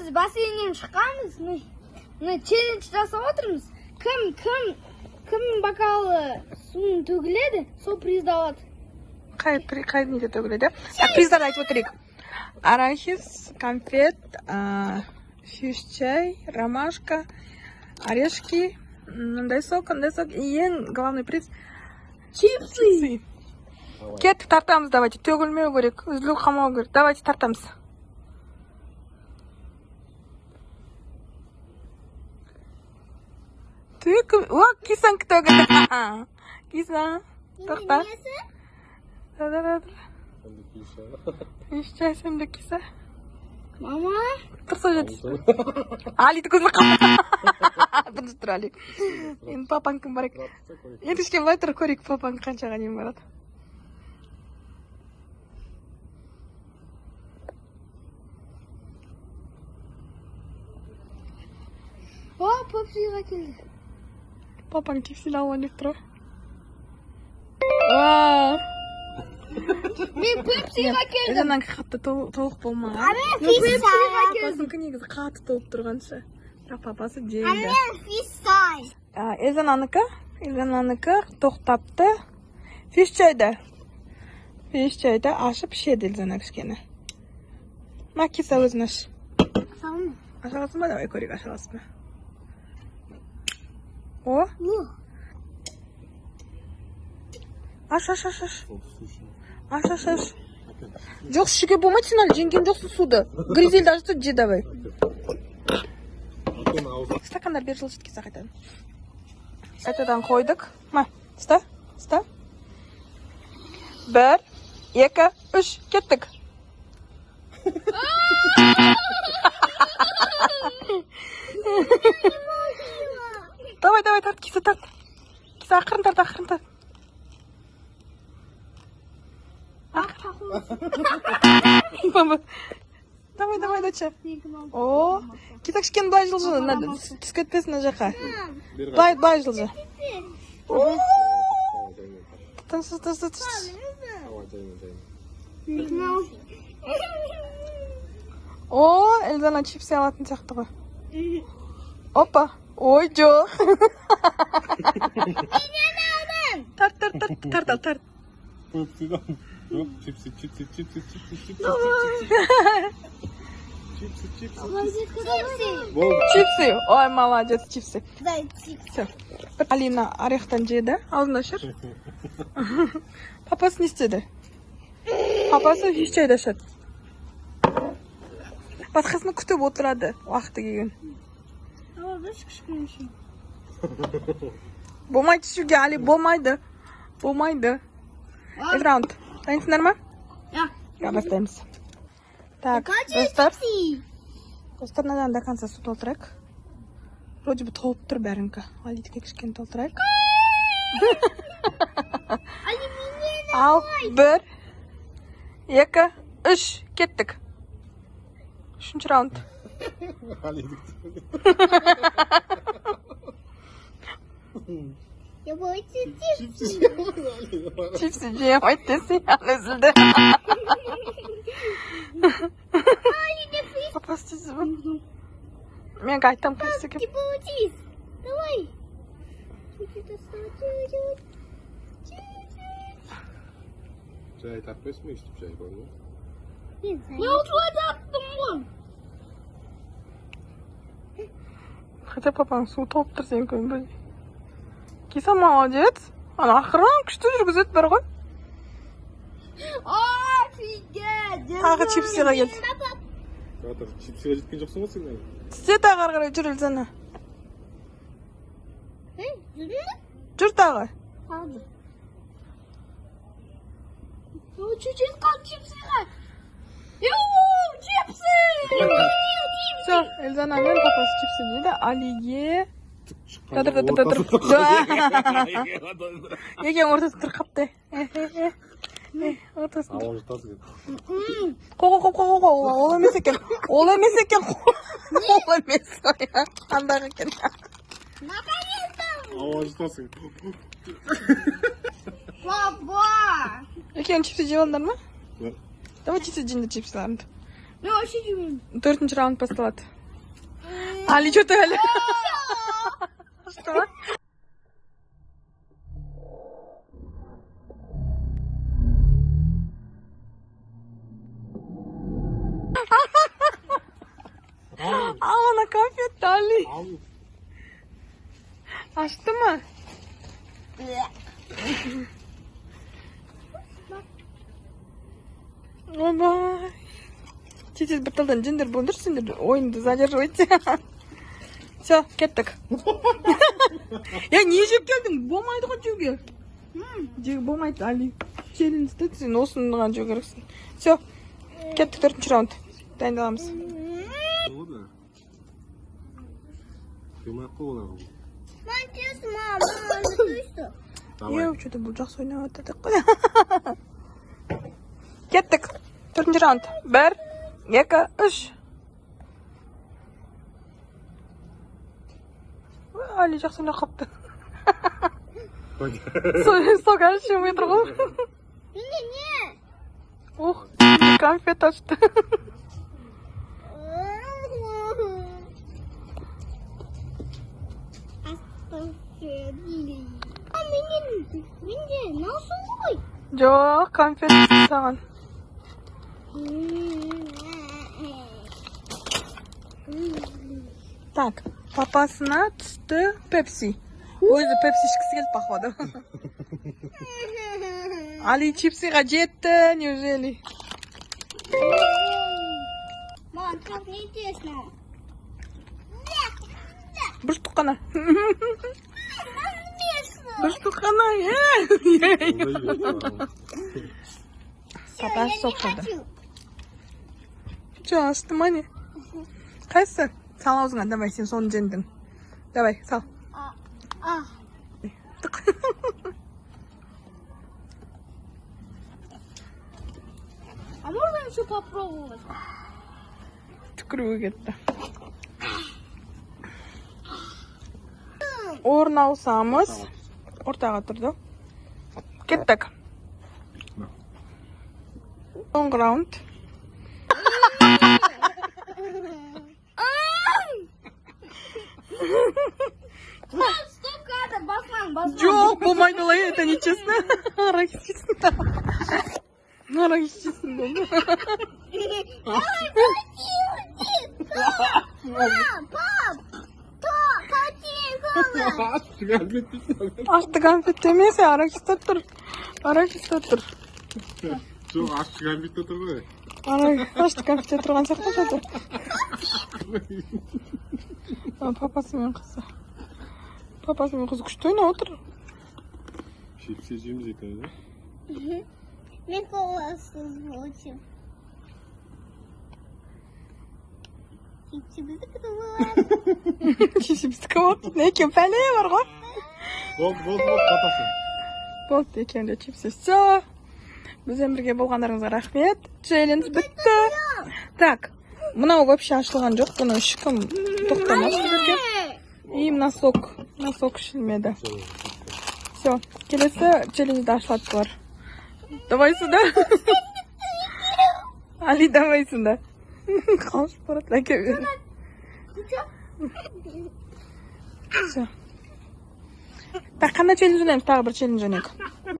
Біз бассейннен шыққанбыз. Міне, челлендж жасап отырмыз. Кім бокалы суын төгіледі, сол призді алады. Қай неде төгіледі? Так, приздарды айтып отырайық. Арахис, конфет, фиш чай, ромашка, орешки, мындай сок, мындай сок. И ең главный приз — Чипсы. Чипсы. Кеттік, тартамыз, давайте. Төгілмеу керек, үзіліп қалмау керек. Давайте тартамыз. Төкіл. О, Кисанікі төгілді. Киса, тоқта. Да, да, да. Фиш чай сенде, Киса. Мама. Тұрса жетесің. Алидікі үзіліп қалды. Бірінші тұр, Али. Енді папанікін барайық. Енді кішкене былай тұр, көрейік, папаң қаншаға дейін барады. О, пепсиға келді. Папаң чипсы алып деп тұр ғой. Вау! Мен пепсиға келдім. Эльзанікі қатты толық болмаған. Мен пепсиға келдім. Папасыныкі негізі қатты толып тұрғанша. Бірақ папасы жеңді. Фисай. Эльзананікі тоқтапты. Фиш чайды. Фиш чайды ашып ішеді Эльзана кішкене. Ма, Киса, өзің аш. Аша аласың ба? Давай көрейік, аша аласың ба? О, аш, аш, аш, аш. Аш, аш, аш. Жоқ, ішуге болмайды, сен әлі жеңген жоқсың суды. Гризельді ашты, же, давай. Стакандар бері жылжыт, Киса, қайтадан. Қайтадан қойдық. Ма, ұста, ұста. Бір, екі, үш, кеттік. Давай, давай, тарт, Киса, тарт. Киса, ақырын тарт, ақырын тарт. Мама. Давай, давай, доча. О, Киса, кішкене былай жылжы, мына түсіп кетпесін мына жаққа. Былай, былай жылжы. Тыныш, тыныш, тыныш. О, Эльзана чипсы алатын сияқты ғой. Опа. Ой, жоқ. Тарт, тарт, тарт, тарт, ал, тарт. Жоқ, чипсы, чипсы, чипсы, чипсы, чипсы, чипсы, чипсы. Болды. Чипсы. Ой, молодец, чипсы. Все. Алина орехтан жеді. Аузын ашыр. Папасы не істеді? Папасы фиш чайды ашады. Басқасын күтіп отырады уақыты келген. Болмайды ішуге, Али, болмайды. Болмайды. Екі раунд. Дайынсыңдар ма? Я. Я, бастаймыз. Так, достар. Достар, мынадан до конца су толтырайық. Вроде бы толып тұр бәрінікі. Алидікі кішкене толтырайық. Ал, бір, екі, үш, кеттік. Үшінші раунд. Алидікі. Я Чипсы. Чипсы жей алмайды десе, ана үзілді. Папасы тез. Мен айтамын қайсысы екен. Давай. Жай тартпайсың ба өйстіп, жай бар ма? Мен осылай тарттым ғой. Хотя папаның суы толып тұр сенікі бірдей. Киса молодец. Ана ақырын күшті жүргізеді бар ғой. Офигеть. Тағы чипсыға келді. Жатыр, чипсыға жеткен жоқсың ғой сен әлі. Түсте тағы ары қарай жүр, Эльзана. Жүр тағы. Қалды. Чуть-чуть қалды чипсыға. Йоу, чипсы! Все, Эльзана мен папасы чипсы жейді. Алиге. Тұр, тұр, тұр, тұр. Екеуінің ортасында тұр қапты. Ортасында. Ауа жұтасың. Қол, қол, қол, қол, қол. Ол емес екен. Ол емес екен. Ол емес. Қандағы екен. Наконец-то! Ауа жұтасың. Папа! Екеуің чипсы жеп алдыңдар ма? Да. Давай чипсы жеңдер, чипсыларыңды. Мен вообще жемеймін. Төртінші раунд басталады. Али, что ты, Али? Что? Ал ана конфетті, Али. Ал. Ашты ма? Ойбай. Тез, тез, бір талдан жеңдер, болдыр, сендер ойынды задерживайте. Все, кеттік. Я не жеп келдің? Болмайды ғой жеуге. Жеуге болмайды, Али. Челленджді сен осыны ғана жеу керексің. Все, кеттік, төртінші раунд. Дайындаламыз. Болды. Қимай ақ қой оларға. Мама, мама. Давай. Еу, что-то бұл жақсы ойнап жатыр деп қой. Кеттік. Төртінші раунд. Бір, екі, үш. Ой, Али жақсы ойнап қалыпты. Сок әлі ішілмей тұр ғой. Не, не. Ух, конфет ашты. А менде мынау су ғой. Жоқ, конфет саған. Так, папасына түсті пепси. Өзі пепси ішкісі келді, походу. Али чипсыға жетті, неужели? Мам, так неинтересно. Бір штук қана. Бір штук қана. Папа сок қылды. Жоқ, ашты ма, не? Қайсысы? Сал аузыңа, давай, сен соны жеңдің. Давай, сал. А. Тық. А можно еще попробовать? Түкіруге кетті. Орын ауысамыз. Ортаға тұрды. Кеттік. Соңғы раунд. Стоп, кадр, басмаң, басмаң. Жоқ, болмайды олай, это нечестно. Арахис жейсің. Арахис жейсің болды. Давай, пап, то, Конфет дейсің. Ашты конфет емес, арахис тұр. Арахис тұр. Жоқ, ащы конфет тұр ғой. Ашты конфетте тұрған сияқты что-то. А, папасы мен қызы. Папасы мен қызы күшті ойнап отыр. Чипсы жейміз екен, да? Мен коласыз очень. Чипсы біздікі болады. Чипсы біздікі болды. Не екен, пәле бар ғой. Болды, болды, болды, папасы. Болды, екеуінде де чипсы. Все. Бізбен бірге болғандарыңызға рахмет. Челлендж бітті. Так, мынау вообще ашылған жоқ. Бұны ешкім тоқтамады сіздерге. И мына сок. Мына сок ішілмеді. Все, келесі челленджді ашылады бұлар. Давай сюда. Али, давай сюда. Қалшып барады, әке бер. Все. Так, қандай челлендж ойнаймыз? Тағы бір челлендж ойнайық.